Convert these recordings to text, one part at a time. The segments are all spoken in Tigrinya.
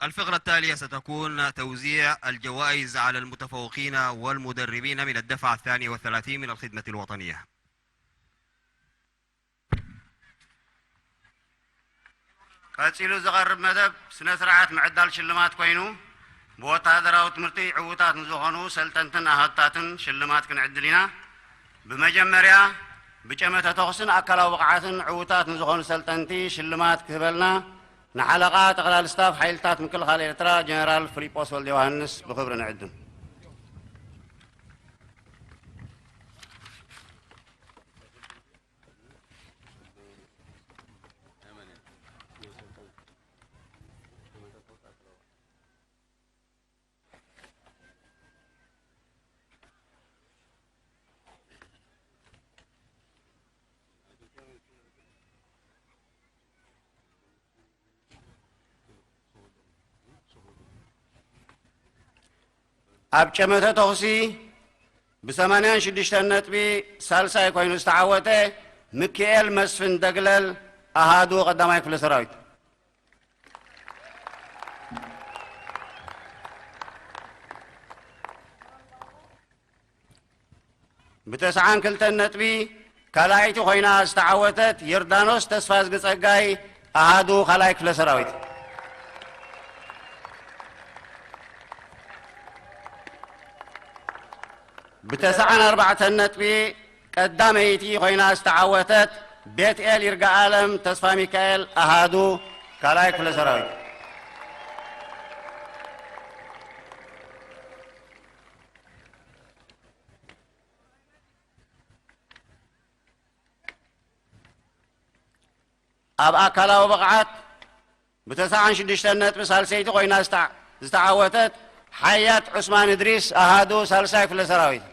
الفقرة التالية ستكون توزيع الجوائز على المتفوقين والمدربين من الدفعة الثانية والثلاثين من الخدمة الوطنية. ቀጺሉ ዝቐርብ መደብ ስነ ስርዓት ምዕዳል ሽልማት ኮይኑ፣ ብወተሃደራዊ ትምህርቲ ዕዉታት ንዝኾኑ ሰልጠንትን ኣሃዱታትን ሽልማት ክንዕድል ኢና። ብመጀመርያ፣ ብጨመተ ተኹስን ኣካላዊ ብቕዓትን ዕዉታት ንዝኾኑ ሰልጠንቲ ሽልማት ክህበልና፣ ንሓለቓ ጠቕላሊ ስታፍ ሓይልታት ምክልኻል ኤርትራ ጀነራል ፍሊጶስ ወልደ ዮሃንስ ብኽብሪ ንዕድም። ኣብ ጨመተ ተኹሲ ብሰማንያን ሽዱሽተን ነጥቢ ሳልሳይ ኮይኑ ዝተዓወተ ሚኪኤል መስፍን ደግለል፣ ኣሃዱ ቀዳማይ ክፍለ ሰራዊት። ብተስዓን ክልተን ነጥቢ ካልኣይቲ ኮይና ዝተዓወተት ዮርዳኖስ ተስፋዝጊ ጸጋይ፣ ኣሃዱ ካልኣይ ክፍለ ሰራዊት። ብተስዓን ኣርባዕተን ነጥቢ ቀዳመይቲ ኮይና ዝተዓወተት ቤትኤል ይርጋኣለም ተስፋ ሚካኤል፣ ኣሃዱ ካልኣይ ክፍለ ሰራዊት። ኣብ ኣካላዊ ብቕዓት ብተስዓን ሽዱሽተን ነጥቢ ሳልሰይቲ ኮይና ዝታ-፣ ዝተዓወተት ሓያት ዑስማን እድሪስ፣ ኣሃዱ ሳልሳይ ክፍለ ሰራዊት።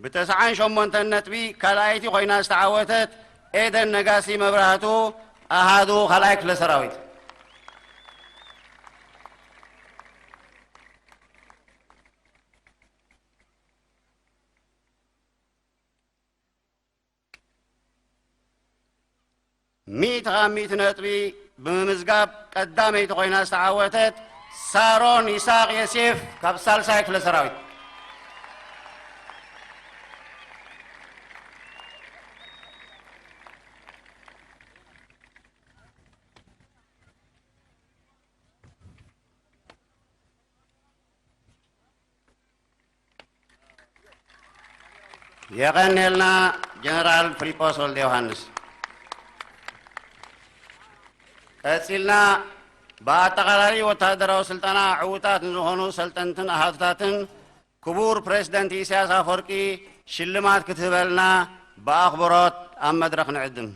ብተስዓን ሸሞንተን ነጥቢ ካልኣይቲ ኮይና ዝተዓወተት ኤደን ነጋሲ መብራህቱ፣ ኣሃዱ ካልኣይ ክፍለ ሰራዊት። ሚእቲ ካብ ሚእቲ ነጥቢ ብምምዝጋብ ቀዳመይቲ ኮይና ዝተዓወተት ሳሮን ይስሐቅ ዮሴፍ ካብ ሳልሳይ ክፍለ ሰራዊት። የቐንየልና ጀነራል ፍሊጶስ ወልደ ዮሃንስ። ቀጺልና ብኣጠቓላሊ ወተሃደራዊ ስልጠና ዕዉታት ንዝኾኑ ሰልጠንትን ኣሃዱታትን ክቡር ፕሬዝደንት ኢሳያስ ኣፈወርቂ ሽልማት ክትህበልና ብኣኽብሮት ኣብ መድረኽ ንዕድም።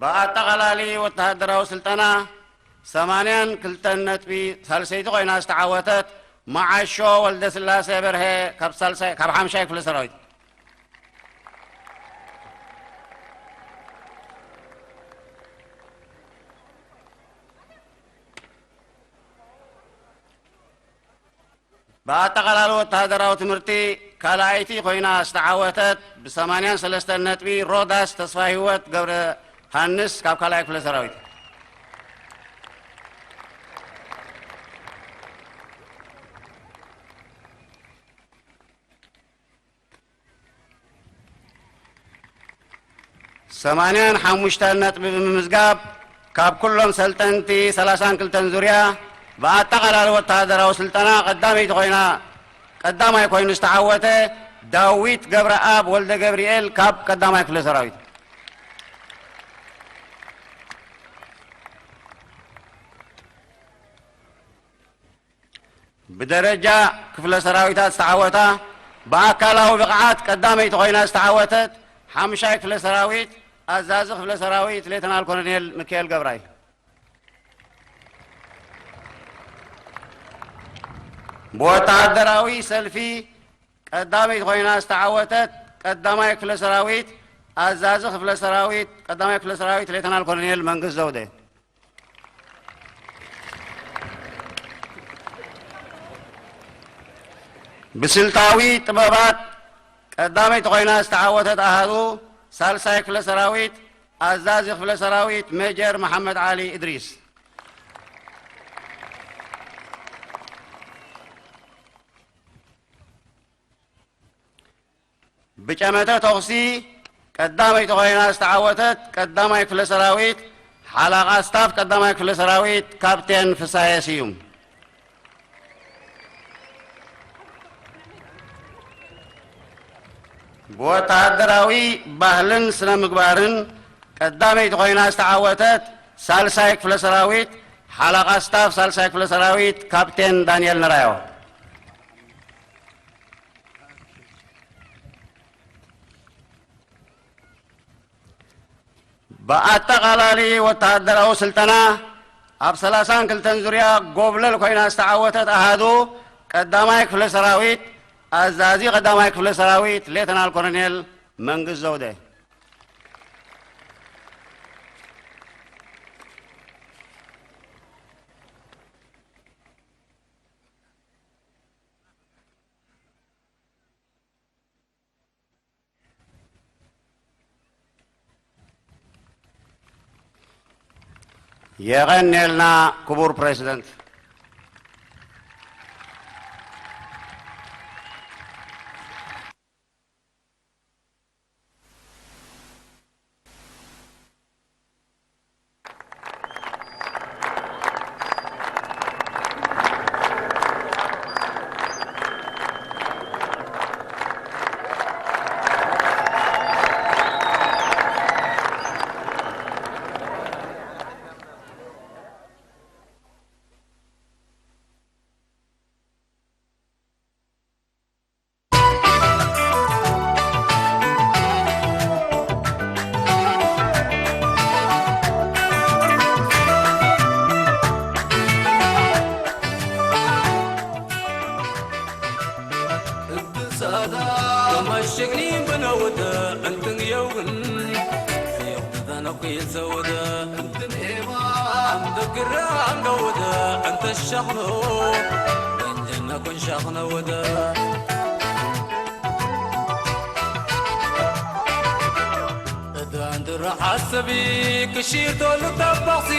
ብኣጠቓላሊ ወተሃደራዊ ስልጠና ሰማንያን ክልተን ነጥቢ ሳልሰይቲ ኮይና ዝተዓወተት መዓሾ ወልደስላሴ በርሀ ካብ ሳልሳይ፣ ካብ ሓምሻይ ክፍለ ሰራዊት። ብኣጠቓላሊ ወተሃደራዊ ትምህርቲ ካልኣይቲ ኮይና ዝተዓወተት ብሰማንያን ሰለስተን ነጥቢ ሮዳስ ተስፋ ህይወት ገብረ ሃንስ ካብ ካልኣይ ክፍለ ሰራዊት። ሰማንያን ሓሙሽተን ነጥቢ ብምምዝጋብ ካብ ኩሎም ሰልጠንቲ ሰላሳን ክልተን ዙርያ ብኣጠቓላሊ ወተሃደራዊ ስልጠና ቀዳመይቲ ኮይና፣ ቀዳማይ ኮይኑ ዝተዓወተ ዳዊት ገብረኣብ ወልደ ገብርኤል ካብ ቀዳማይ ክፍለ ሰራዊት። ብደረጃ ክፍለ ሰራዊታት ዝተዓወታ፣ ብኣካላዊ ብቕዓት ቀዳመይቲ ኮይና ዝተዓወተት ሓምሻይ ክፍለ ሰራዊት ኣዛዚ ክፍለ ሰራዊት ሌተናል ኮሎኔል ሚካኤል ገብራይ። ብወተሃደራዊ ሰልፊ ቀዳመይቲ ኮይና ዝተዓወተት ቀዳማይ ክፍለ ሰራዊት ኣዛዚ ክፍለ ሰራዊት ቀዳማይ ክፍለ ሰራዊት ሌተናል ኮሎኔል መንግስት ዘውዴ። ብስልታዊ ጥበባት ቀዳመይቲ ኮይና ዝተዓወተት ኣሃዱ ሳልሳይ ክፍለ ሰራዊት ኣዛዚ ክፍለ ሰራዊት ሜጀር መሓመድ ዓሊ እድሪስ። ብጨመተ ተኹሲ ቀዳመይቲ ኮይና ዝተዓወተት ቀዳማይ ክፍለ ሰራዊት ሓላቓ ስታፍ ቀዳማይ ክፍለ ሰራዊት ካፕቴን ፍሳየ ስዩም። ብወተሃደራዊ ባህልን ስነ ምግባርን ቀዳመይቲ ኮይና ዝተዓወተት ሳልሳይ ክፍለ ሰራዊት ሓላቓ ስታፍ ሳልሳይ ክፍለ ሰራዊት ካፕቴን ዳንኤል ነራዮ። ብኣጠቓላሊ ወተሃደራዊ ስልጠና ኣብ ሰላሳን ክልተን ዙርያ ጎብለል ኮይና ዝተዓወተት ኣሃዱ ቀዳማይ ክፍለ ሰራዊት ኣዛዚ ቀዳማይ ክፍለ ሰራዊት ሌተናል ኮሎኔል መንግስት ዘውደ። የቐንየልና ክቡር ፕሬዚደንት። እታ እንድሮ ሓሰቢ ክሽርተሉ ተባኽሲ፣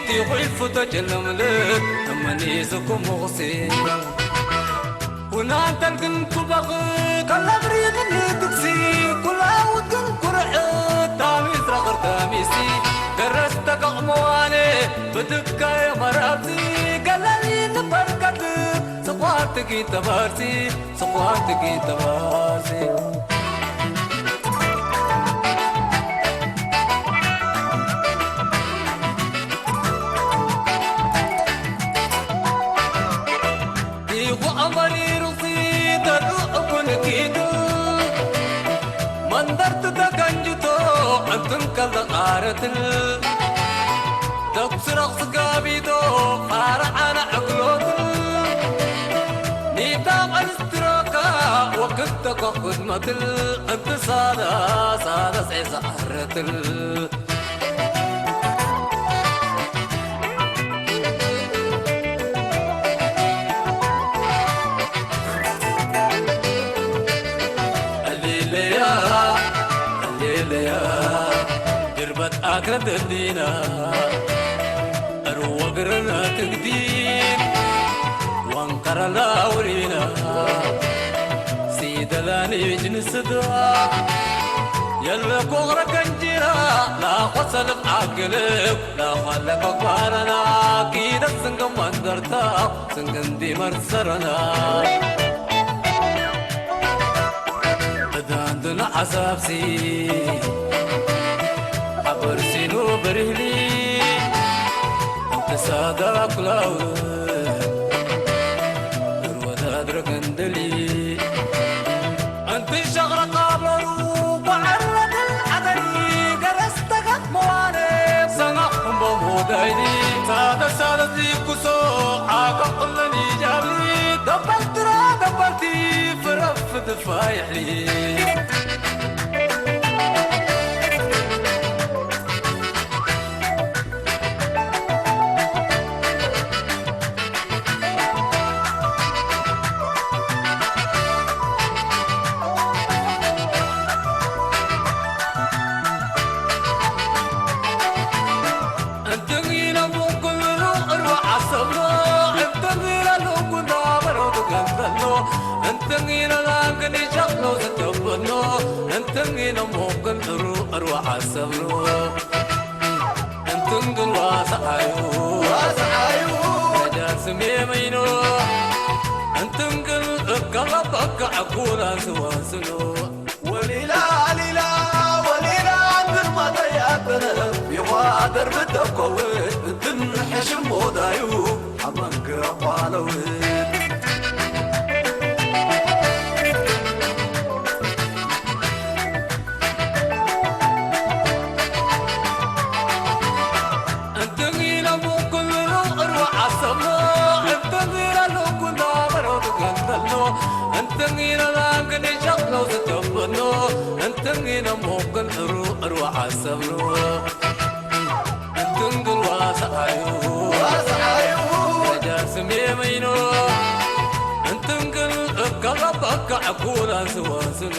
ቲኹ ኢልፉ ተጨለምልት እመኒ ዝኩ ሙኽሲ። ኩናንተል ግን ኩበኽ ከለብሪ ግን ትግሲ፣ ኩላውት ግን ኩርዕት ታሚስ ረኽር ተሚሲ፣ ደረስ ተቀቕመዋኔ ብድካየ መራብሲ፣ ገለሊ ንበርከት ስኳር ትጊ ተባርሲ። ስኳር ትጊ ተባርሲ። ዲኹ ኣመሪሩኺ ተድዑ እኩን ኪዱ መንደርት ተገንጅቶ ዕንትን ከልደቓረትል ተኩስረቕ ስጋቢቶ ፋርዓና ዕግሎትል ኒታ ቐንስትሮካ ወክልተኮ ክድመትል እንት ሳዳ ሳዳ ጼዛ ኣረትል ሌለያ ሌለያ ድርበት ኣክረት እንዲና እርወግርና ትግዲ ዋንቀረላ ውሪና ሲደላኒ ጅንስዳ የለ ኮቕረ ከንጂራ ላኾሰልፍ ኣግልብ ላዃለ ኮግባረና ኪደት ስንገም መንደርታ ስንግንዲ መርሰረና እዳንድና ዓሳብሲ ሓበርሲኑ በሪህሊ እንተሳዳ ኩላው እርወታ ድረገንደሊ እንትን ሸቕረ ቃበሩ ጓዕረተ ተፋይሕሊ እንትን ኢሎም ኩሉ እርዋዕ ኣሰብሎ፣ እንትን ኢሎም ኩሉ በረው ትገንዘሎ፣ እንትን ኢሎም ግን ይሸቕሎ ዝተበሎ፣ እንትን ኢሎም ኩሉ እርዋዕ ኣሰብሎ። እንትን ግን ዋስዓዩ፣ ዋስዓዩ፣ ረጃ ስሜ መይኖ፣ እንትን ግን እከለበካ ዕኩላን ዝወስኖ። ወሊላ ሊላ ወሊላ ግርማተይ ኣተነ ይዋ ደርቢ ተኮው እንትን ሕሽም ሞዳዩ ኣብ መንገ ኣቋለውት። እንትን ኢሎም ኩሉ እርዋዕ ኣሰብሎ፣ እንትን ኢሎም ኩሉ በረው ትገንዘሎ፣ እንትን ኢሎም ግን ይሸቕሎ ዝተበሎ፣ እንትን ኢሎም ኩሉ እርዋዕ ኣሰብሎ። እንትን ግን ዋስዓዩ፣ ዋስዓዩ፣ ረጃ ስሜ መይኖ፣ እንትን ግን እከለበካ ዕኩላን ዝወስኖ።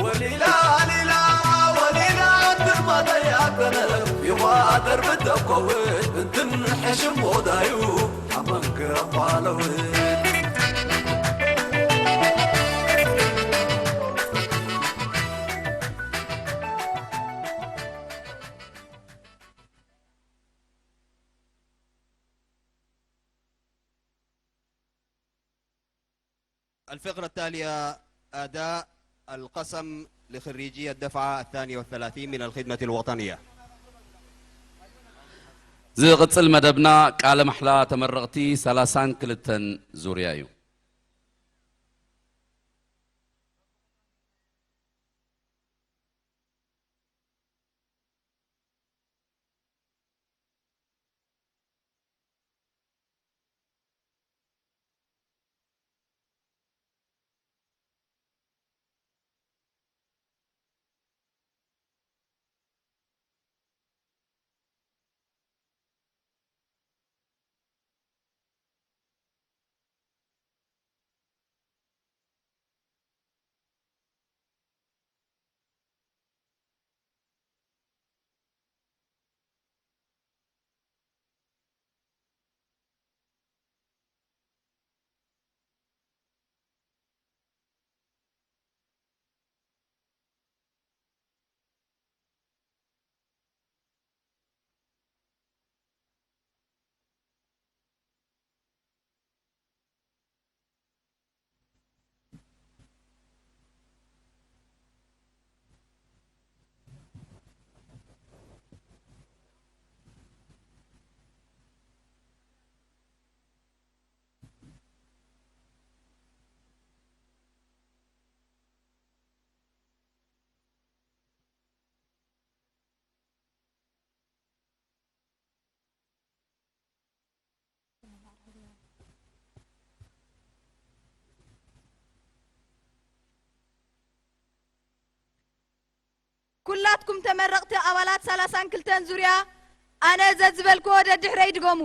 ወሊላ ሊላ ወሊላ ግርማተይ ኣተነ ይዋ ደርቢ ተኮው እንትን ሕሽም ሞዳዩ ኣብ መንገ ኣቋለውት። الفقرة التالية أداء القسم لخريجي الدفعة الثانية والثلاثين من الخدمة الوطنية. ዝቕጽል መደብና ቃለ ማሕላ ተመረቕቲ ሰላሳን ክልተን ዙርያ እዩ። ኩላትኩም ተመረቕቲ ኣባላት ሰላሳን ክልተን ዙርያ፣ ኣነ ዘዝበልክዎ ደድሕረይ ድገሙ።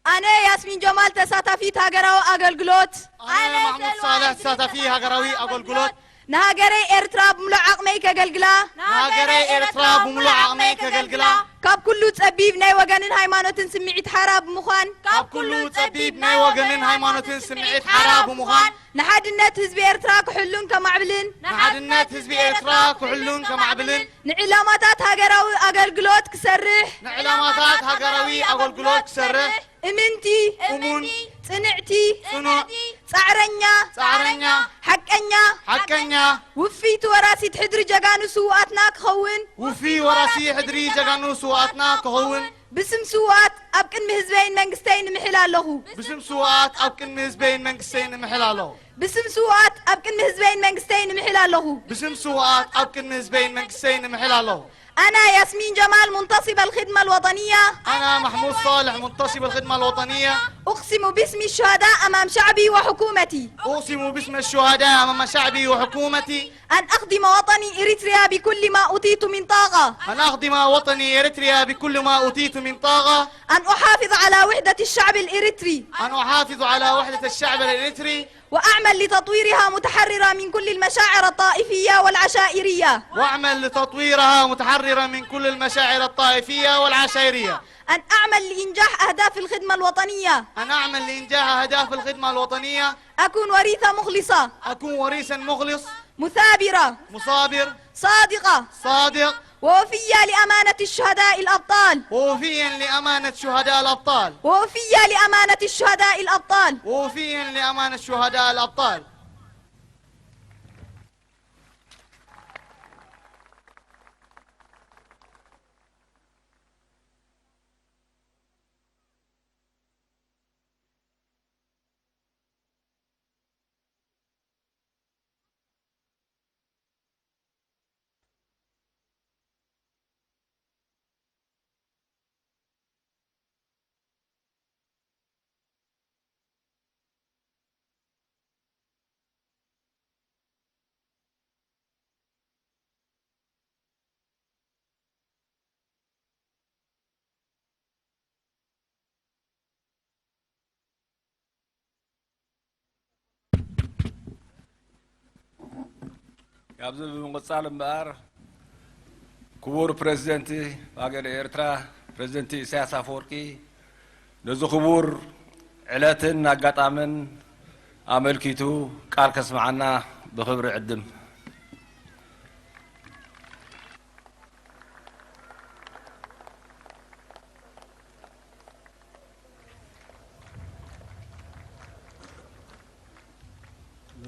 ኣነ ያስሚን ጀማል፣ ተሳታፊት ሃገራዊ ኣገልግሎት። ኣነ ማሕሙድ ሳልሕ፣ ተሳታፊ ሃገራዊ ኣገልግሎት። ንሃገረይ ኤርትራ ብምሉእ ዓቕመይ ከገልግላ። ንሃገረይ ኤርትራ ብምሉእ ዓቕመይ ከገልግላ። ካብ ኩሉ ጸቢብ ናይ ወገንን ሃይማኖትን ስምዒት ሓራ ብምዃን። ካብ ኩሉ ጸቢብ ናይ ወገንን ሃይማኖትን ስምዒት ሓራ ብምዃን። ንሓድነት ህዝቢ ኤርትራ ክሕሉን ከማዕብልን። ንሓድነት ህዝቢ ኤርትራ ክሕሉን ከማዕብልን። ንዕላማታት ሃገራዊ ኣገልግሎት ክሰርሕ። ንዕላማታት ሃገራዊ ኣገልግሎት ክሰርሕ። እምንቲ። እሙን። ጽንዕቲ። ጽኑዕ። ጻዕረኛ። ጻዕረኛ። ሓቀኛ። ሓቀኛ። ውፍይቲ ወራሲት ሕድሪ ጀጋኑ ስውኣትና ክኸውን። ውፍይ ወራሲ ሕድሪ ጀጋኑ ስውኣትና ክኸውን። ብስም ስውኣት ኣብ ቅድሚ ህዝበይን መንግስተይን እምሕል ኣለኹ። ብስም ስውኣት ኣብ ቅድሚ ህዝበይን መንግስተይን እምሕል ኣለኹ። ብስም ስውኣት ኣብ ቅድሚ ህዝበይን መንግስተይን እምሕል ኣለኹ። ብስም ስውኣት ኣብ ቅድሚ ህዝበይን መንግስተይን እምሕል ኣለኹ። أنا ياسمين جمال، منتصب الخدمة الوطنية. أنا محمود صالح، منتصب الخدمة الوطنية. أقسم باسم الشهداء أمام شعبي وحكومتي. أقسم باسم الشهداء أمام شعبي وحكومتي. أن أخدم وطني إريتريا بكل ما أوتيت من طاقة. أن أخدم وطني إريتريا بكل ما أوتيت من طاقة. أن أحافظ على وحدة الشعب الإريتري. أن أحافظ على وحدة الشعب الإريتري. وأعمل لتطويرها متحررة من كل المشاعر الطائفية والعشائرية. وأعمل لتطويرها متحررة من كل المشاعر الطائفية والعشائرية. أن أعمل لإنجاح أهداف الخدمة الوطنية. أن أعمل لإنجاح أهداف الخدمة الوطنية. أكون وريثة مخلصة. أكون وريثا مخلص. مثابرة. مثابر. صادقة. صادق. ووفية لأمانة الشهداء الأبطال. ووفيا لأمانة شهداء الأبطال. ووفية لأمانة الشهداء الأبطال. ووفيا لأمانة شهداء الأبطال. ካብዚ ብምቕጻል እምበኣር፣ ክቡር ፕረዚደንት ሃገር ኤርትራ፣ ፕረዚደንት ኢሳያስ ኣፈወርቂ፣ ነዚ ክቡር ዕለትን ኣጋጣምን ኣመልኪቱ ቃል ከስምዓና ብኽብሪ ዕድም።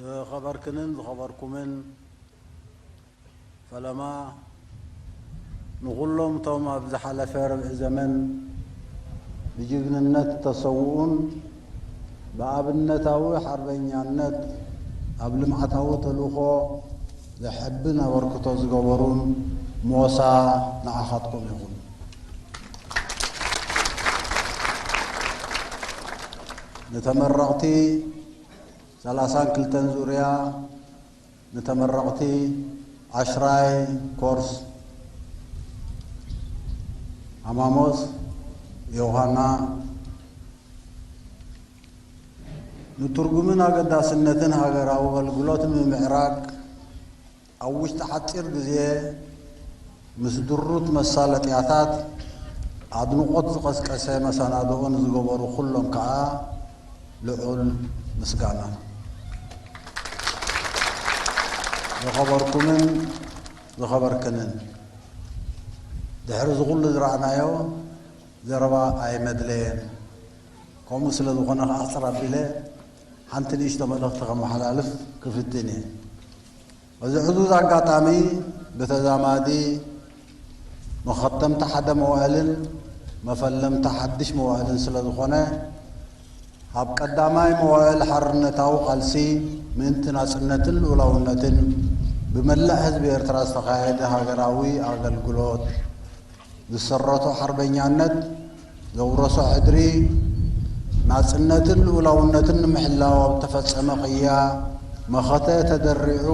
ዝኸበርክንን ዝኸበርኩምን፣ ፈለማ ንኹሎም እቶም ኣብ ዝሓለፈ ርብዒ ዘመን ብጅግንነት እተሰውኡን ብኣብነታዊ ሓርበኛነት ኣብ ልምዓታዊ ተልእኾ ዘሐብን ኣበርክቶ ዝገበሩን ሞሳ ንዓኻትኩም ይኹን። ንተመረቕቲ ሰላሳን ክልተን ዙርያ፣ ንተመረቕቲ ዓሽራይ ኮርስ ሃማሞስ ዮሃና፣ ንትርጉምን ኣገዳስነትን ሃገራዊ ኣገልግሎት ንምምዕራግ ኣብ ውሽጢ ሓጺር ግዜ ምስ ድሩት መሳለጥያታት ኣድንቖት ዝቐስቀሰ መሰናድኦ ንዝገበሩ ኩሎም ከኣ ልዑል ምስጋና። ዝኸበርኩምን ዝኸበርክንን፣ ድሕሪ እዚ ኩሉ ዝረኣናዮ ዘረባ ኣይመድለየን። ከምኡ ስለ ዝኾነ ክኣሕጽር ኣቢለ ሓንቲ ንእሽቶ መልእኽቲ ከመሓላልፍ ክፍትን እየ። በዚ ዕዙዝ ኣጋጣሚ ብተዛማዲ መኸተምታ ሓደ መዋእልን መፈለምታ ሓድሽ መዋእልን ስለ ዝኾነ፣ ኣብ ቀዳማይ መዋእል ሓርነታዊ ቃልሲ ምእንቲ ናጽነትን ልኡላውነትን ብመላእ ህዝቢ ኤርትራ ዝተኻየደ ሃገራዊ ኣገልግሎት፣ ዝሰረቶ ሓርበኛነት፣ ዘውረሶ ሕድሪ፣ ናጽነትን ልኡላውነትን ንምሕላው ኣብ ተፈጸመ ቅያ መኸተ ተደሪዑ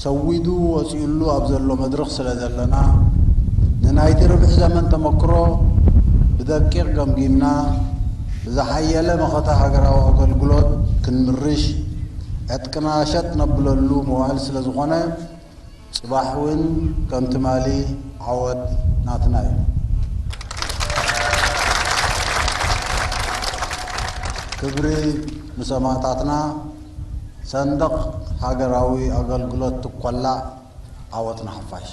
ሰዊዱ ወጺኡሉ ኣብ ዘሎ መድረኽ ስለ ዘለና፣ ንናይቲ ርብዒ ዘመን ተመክሮ ብደቂቕ ገምጊምና፣ ብዝሓየለ መኸተ ሃገራዊ ኣገልግሎት ክንምርሽ፣ ዕጥቅና ሸጥ ነብለሉ መዋእል ስለ ዝኾነ፣ ጽባሕ እውን ከም ትማሊ ዓወት ናትና እዩ። ክብሪ ንሰማእታትና። ሰንደቕ ሃገራዊ ኣገልግሎት ትኮላዕ፣ ዓወት ንሓፋሽ።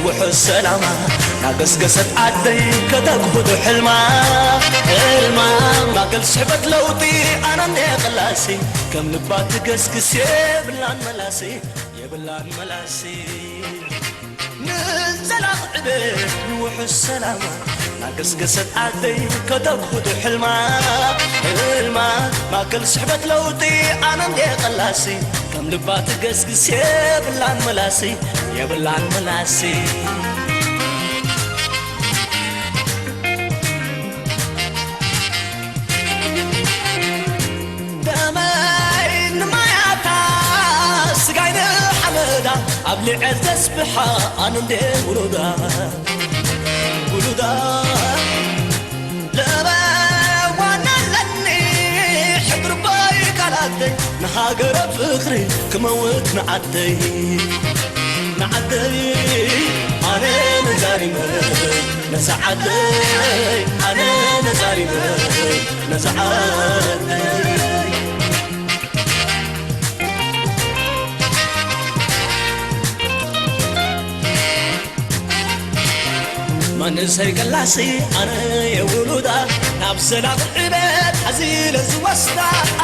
ውሑስ ሰላማ ናገስገሰት ዓደይ ከተግህዶ ሕልማ፣ ሕልማ ማእከል ስሕበት ለውጢ ኣነ እንድየ ቀላሲ፣ ከም ልባ ትገስግስ የብላን መላሲ፣ የብላን መላሲ። ንዘላቕ ዕቤት ንውሑስ ሰላማ ናገስገሰት ዓደይ ከተግህዶ ሕልማ፣ ሕልማ ማእከል ስሕበት ለውጢ ኣነ እንድየ ቀላሲ፣ ከም ልባ ትገስግስ የብላን መላሲ፣ የብላን መላሲ። ደመይ ንማያታ ስጋይ ንሓመዳ ኣብ ልዕል ተስብሓ ኣነ እንደ ውሉዳ፣ ውሉዳ። ለበዋን ኣለኒ ሕድሪ ቦይ ቃላተይ ንሃገረ ፍቕሪ ክመውት ንዓደይ፣ ንዓደይ ኣነ ነዛሪበ ነዛ ዓደይ ኣነ ነዛሪበ ነዛ ዓደይ። መንእሰይ ገላሲ ኣነ የውሉዳ ናብ ዘላቕ ዕቤት ሓዚለ ዝወስዳ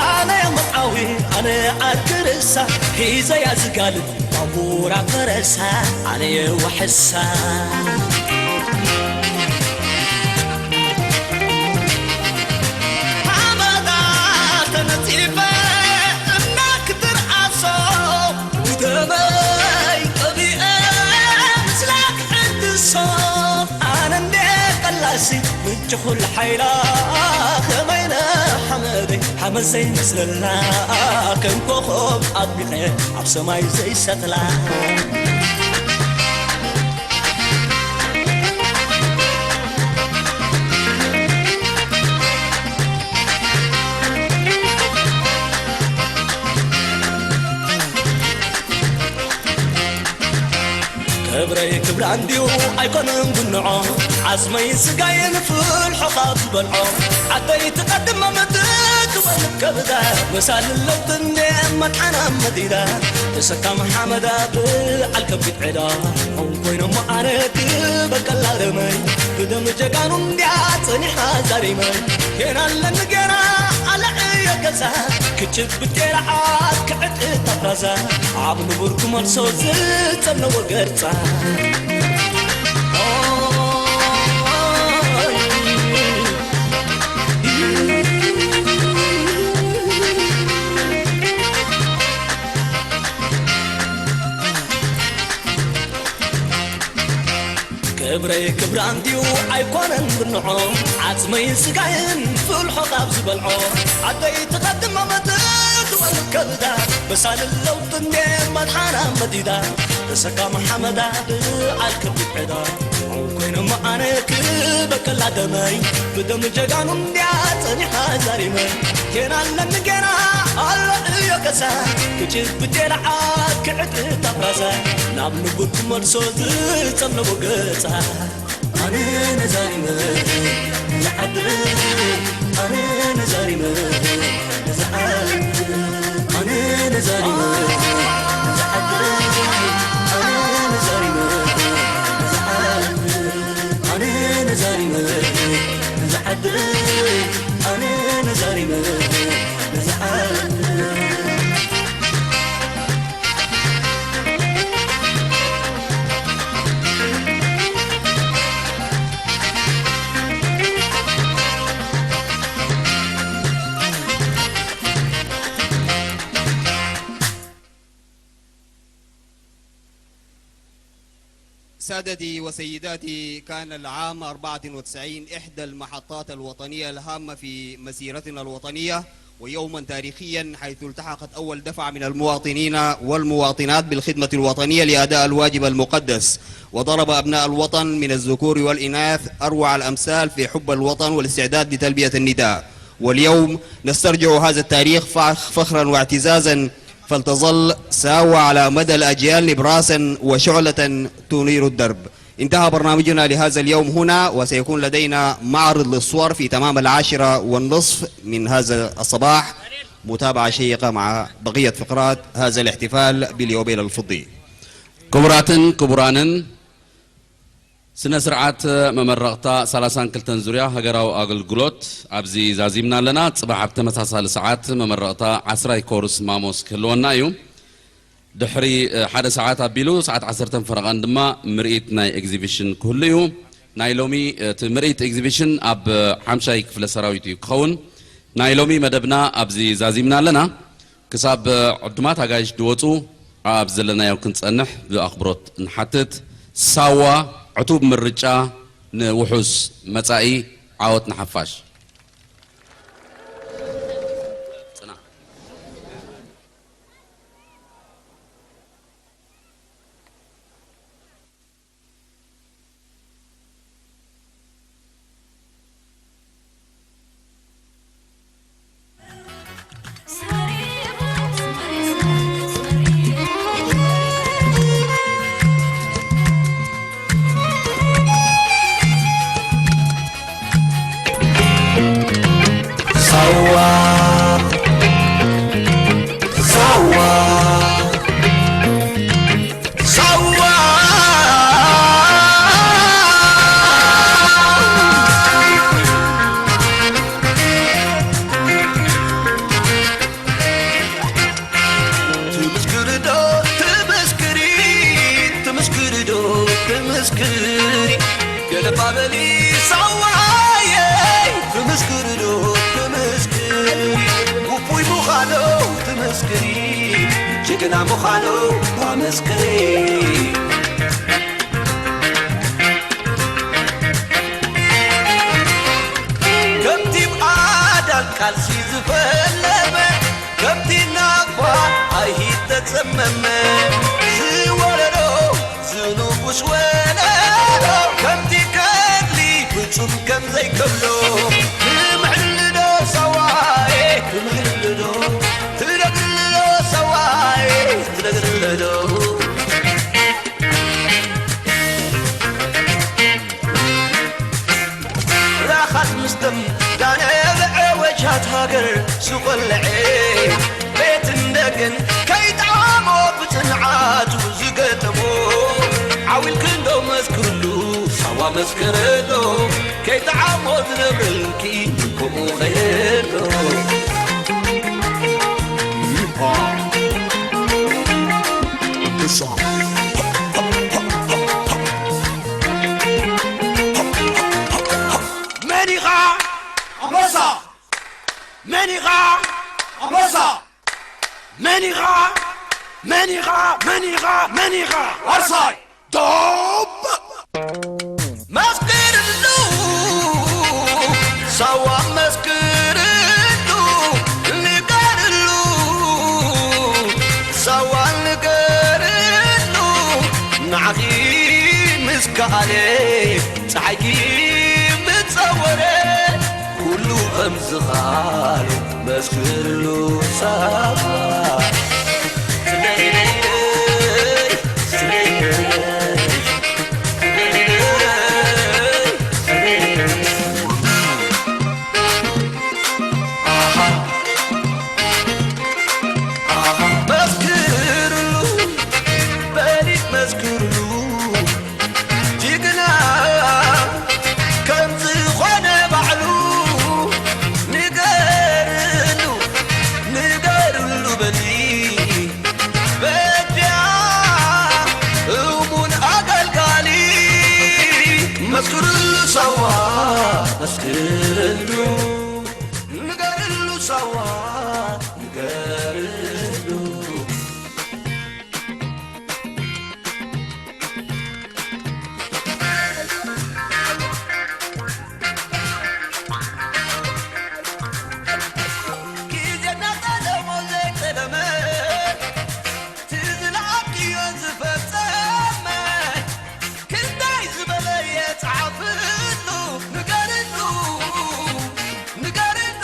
ኣነ መርዓዊ ኣነ ዓርኪ ርእሳ ሒዘያ ዝጋልብ ባቡራ ፈረሳ ኣነ የዋሕሳ ሓመዳ ተነጺፈ እናክትርዓሶ ብደመይ ቀቢአ ምስላ ክሕድሶ ኣነ እንደ ቀላሲ ምንጪ ኩሉ ሓይላ ከመይነ ሓመደይ ሓመድ ዘይመስለላ ከም ኮኾብ ኣጥቢቐ ኣብ ሰማይ ዘይሰትላ። ክብረይ ክብራ እንድዩ ኣይኮነን ጉንዖ ዓጽመይን ስጋይን ፍልሖ ካብ ዝበልዖ ዓደይ ትቐድም መምትት ትበል ከብዳ መሳል ለውጥን መድሓና መዲዳ ተሰካም ሓመዳ ብዓል ከቢድ ዕዳ ኮይኖም ኣነ ክበቀላ ደመይ ብደም ጀጋኑ እንድያ ጸኒሓ ዛሪመይ ጌና ኣለኒ ጌና ኣለዕዮ ገዛ ክጭብጥ ጌራ ዓድ ክዕጥጥ ኣፍራዛ ኣብ ንቡር ክመልሶ ዝጸነዎ ገርጻ ክብረይ ክብራ እንድዩ ኣይኮነን ብንዖ ዓጽመይን ስጋይን ፍልሖ ካብ ዝበልዖ ዓደይ ትቐድም መመት ትበል ከብዳ በሳል ለውጥ እንዴ መድሓና መዲዳ ተሰካም ሓመዳ ብዓል ከቢድ ዕዳ ኮይኖም ኣነ ክበቀላ ደመይ ብደም ጀጋኑ እንድያ ጸኒሓ ዛሪመ ጌና ኣለኒ ጌና ኣሎ እዮ ገዛ ክጭብጥ የለዓ ክዕጥጥ ኣፍራዛ ናብ ንጉድ ክመልሶ ዝጸለዎ ገጻ ኣነ ነዛሪመ ዝዓድር ኣነ ነዛሪመ ዝዓድር ኣነ ነዛሪመ ዝዓድር ኣነ ነዛሪመ ዝዓድር ኣነ ነዛሪመ ዝዓድር ኣነ ነዛሪመ ዝዓድር سادتي وسيداتي، كان العام أربعة وتسعين إحدى المحطات الوطنية الهامة في مسيرتنا الوطنية، ويوما تاريخيا حيث التحقت أول دفعة من المواطنين والمواطنات بالخدمة الوطنية لأداء الواجب المقدس، وضرب أبناء الوطن من الذكور والإناث أروع الأمثال في حب الوطن والاستعداد لتلبية النداء. واليوم نسترجع هذا التاريخ فخ-، فخرا واعتزازا، فلتظل ساوة على مدى الأجيال نبراسا وشعلة تنير الدرب. انتهى برنامجنا لهذا اليوم هنا، وسيكون لدينا معرض للصور في تمام العاشرة والنصف من هذا الصباح. متابعة شيقة مع بقية فقرات هذا الاحتفال باليوبيل الفضي. ክቡራትን ክቡራንን ስነ ስርዓት መመረቕታ ሰላሳን ክልተን ዙርያ ሃገራዊ ኣገልግሎት ኣብዚ ዛዚምና ኣለና። ጽባሕ ኣብ ተመሳሳሊ ሰዓት መመረቕታ ዓስራይ ኮርስ ማሞስ ክህልወና እዩ። ድሕሪ፣ እ፣ ሓደ ሰዓት ኣቢሉ፣ ሰዓት ዓሰርተ ፈረቓን ድማ ምርኢት ናይ ኤግዚቢሽን ክህሉ እዩ። ናይ ሎሚ፣ እ፣ እቲ ምርኢት ኤግዚቢሽን ኣብ፣ እ፣ ሓምሻይ ክፍለ ሰራዊት እዩ ክኸውን። ናይ ሎሚ መደብና ኣብዚ ዛዚምና ኣለና። ክሳብ ዕዱማት ኣጋይሽ ዝወፁ ኣብ ዘለናዮ ክንጸንሕ ብኣኽብሮት ንሓትት። ሳዋ ዕቱብ ምርጫ ንውሑስ መጻኢ፣ ዓወት ንሓፋሽ። ጽና። ሳዋ፣ ሳዋ፣ ሳዋ። ትምስክሪ ዶ ትምስክሪ፣ ትምስክሪ ዶ ትምስክሪ፣ ገለባ በሊ ሳዋየይ። ትምስክሪ ዶ ትምስክሪ፣ ውፉይ ምዃኑ ትምስክሪ፣ ጅግና ምዃኑ ኣመስክሪ። ከምቲ ብኣዳም ቃልሲ ዝፈለመ፣ ከምቲ ናቕፋ ኣይሂድ ተጸመመ። ዝወለዶ ዝንጉስ ወለዶ፣ ከምቲ ከድሊ ፍጹም ከም ዘይከብሎ። ትምዕልዶ ሰዋዬ፣ ትምዕልዶ፣ ትነግርልዶ ሰዋዬ፣ ትነግርልዶ። ራኻት ምስተም ዳነ ብዐወጃት ሃገር ዝቖልዐ፣ ቤትን ደገን ከይጠዓሞ ብጽንዓቱ ዝገጠሞ፣ ዓው ኢልክንዶ መስክርሉ ሳዋ መስክርሉ፣ ከይጠዓሞ ዝነብረልኪ ምልክኡ ኸየሎ። መን ኢኻ? ኣንበሳ! መን ኢኻ? ኣንበሳ! መን ኢኻ? መን ኢኻ? መን ኢኻ? መን ኢኻ? ዋርሳይ! ዶብ! መስክርሉ፣ ሳዋ መስክርሉ፣ ንገርሉ፣ ሳዋ ንገርሉ፣ ንዓኺ ምስ ከኣለ፣ ጸሓይኪ ምስ ጸወረ፣ ኩሉ ከም ዝኻሎ መስክርሉ ሳዋ። መስክርሉ፣ በሊ መስክርሉ፣ ጅግና ከም ዝኾነ ባዕሉ ንገርሉ፣ ንገርሉ በሊ በጃ እሙን ኣገልጋሊ። መስክርሉ ሳዋ፣ መስክርሉ፣ ንገርሉ ሳዋ፣ ንገርሉ። ግዜ እናጠለሞ ዘይጠለመ፣ እቲ ዝለኣኽዮ ዝፈጸመ፣ ክንደይ ዝበለ የጽሓፍሉ፣ ንገርሉ፣ ንገርሉ።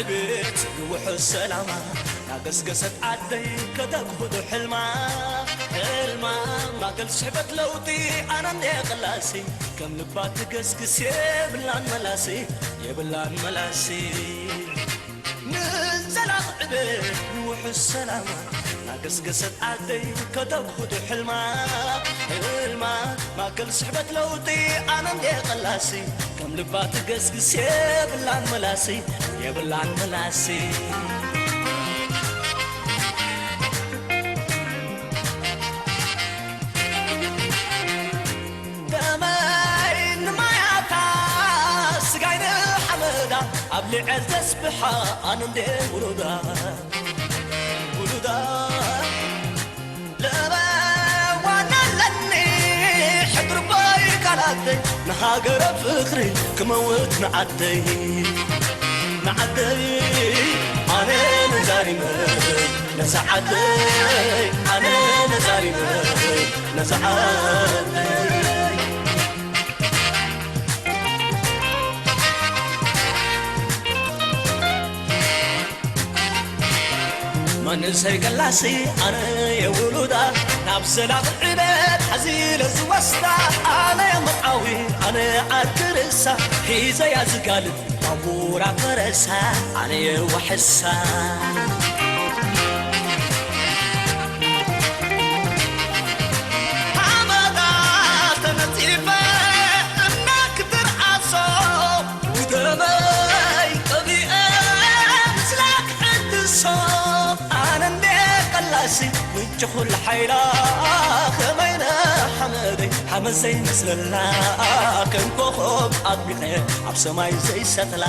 ዕቤት ንውሑስ ሰላማ ናገስገሰት ዓደይ ከተግህዶ ሕልማ፣ ሕልማ ማእከል ስሕበት ለውጢ ኣነ እንደ ቀላሲ ከም ልባ ትገስግስ የብላን መላሲ፣ የብላን መላሲ። ንዘላቕ ዕቤት ንውሑስ ሰላማ ናገስገሰት ዓደይ ከተግህዶ ሕልማ፣ ሕልማ ማእከል ስሕበት ለውጢ ኣነ እንደ ቀላሲ ከም ልባ ትገስግስ የብላን መላሲ፣ የብላን መላሲ። ደመይ ንማያታ ስጋይ ንሓመዳ ኣብ ልዕል ተስብሓ ኣነ እንደ ውሉዳ፣ ውሉዳ። ለበዋና ኣለኒ ሕድሪ ቦይ ቃላተይ ንሃገረ ፍቕሪ ክመውት ንዓደይ፣ ንዓደይ ኣነ ነዛሪመ ነዛ ዓደይ፣ ኣነ ነዛሪመ ነዛ ዓደይ። መንእሰይ ገላሲ ኣነ የውሉዳ ናብ ዘላቕ ዕቤት ሓዚለ ዝወስዳ ኣነ የመርዓዊ ኣነ ዓዲ ርእሳ ሒዘያ ዝጋልብ ባቡራ ፈረሳ ኣነ የዋሕሳ ሓመዳ ተነጺፈ እምና ክትርዓሶ ብደመይ ቀቢአ ምስላ ክሕድሶ ኣነ እንደ ቀላሲ ምንጪ ኩሉ ሓይላ ከመይነ ሓመደይ ሓመድ ዘይመስለላ ከም ኮኾብ ኣጥቢቐ ኣብ ሰማይ ዘይሰቕላ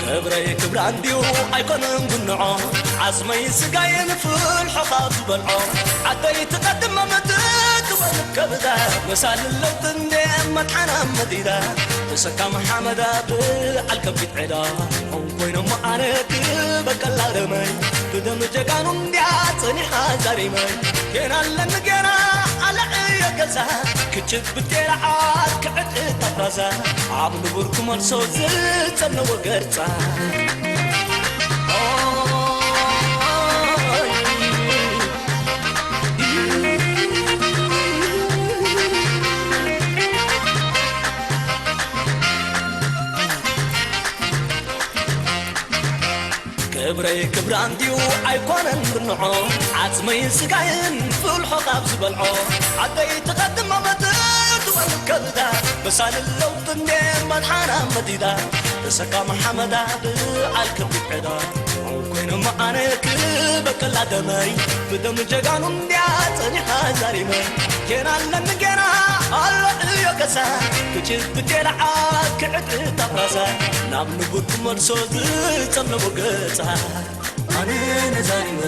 ክብረይ ክብራ እንድዩ ኣይኮነን ጉንዖ ዓጽመይ ስጋየን ፍልሖ ካብ ዝበልዖ ዓደይ ትቐድም መመትት ትወልድ ከብዳ መሳል ለውጥ እንደ መድሓና መዲዳ ተሰካም ሓመዳ ብዓል ከቢድ ዕዳ ኦም ኮይኖም ኣነ ክበቀላ ደመይ ብደም ጀጋኑ እንድያ ጸኒሓ ዛሪመይ ጌና ኣለኒ ጌና ኣለዕዮ ገዛ ክጭብጥ የለዓል ክዕጥጥ ኣፍራዛ ኣብ ንቡር ክመልሶ ዝጸነወ ገርጻ ክብረይ ክብራ እንድዩ ኣይኮነን ብንዖ ዓጽመይን ስጋይን ፍልሖ ካብ ዝበልዖ ዓደይ ትቐድም ኣመት ትበል ከብዳ በሳል ለውጥ እንዴ መድሓና መዲዳ ተሰካም ሓመዳ ብዓል ከቢድ ዕዳ ኮይኖም ኣነ ክበቀላ ደመይ ብደም ጀጋኑ እንድያ ጸኒሓ ዛሪመ ጌና ኣለኒ ጌና ኣሎ ዕዮ ገዛ ክጭብጥ የለዓ ክዕጥጥ ኣፍራዛ ናብ ንቡር ክመልሶ ዝጸለሞ ገጻ ኣነ ነዛሪመ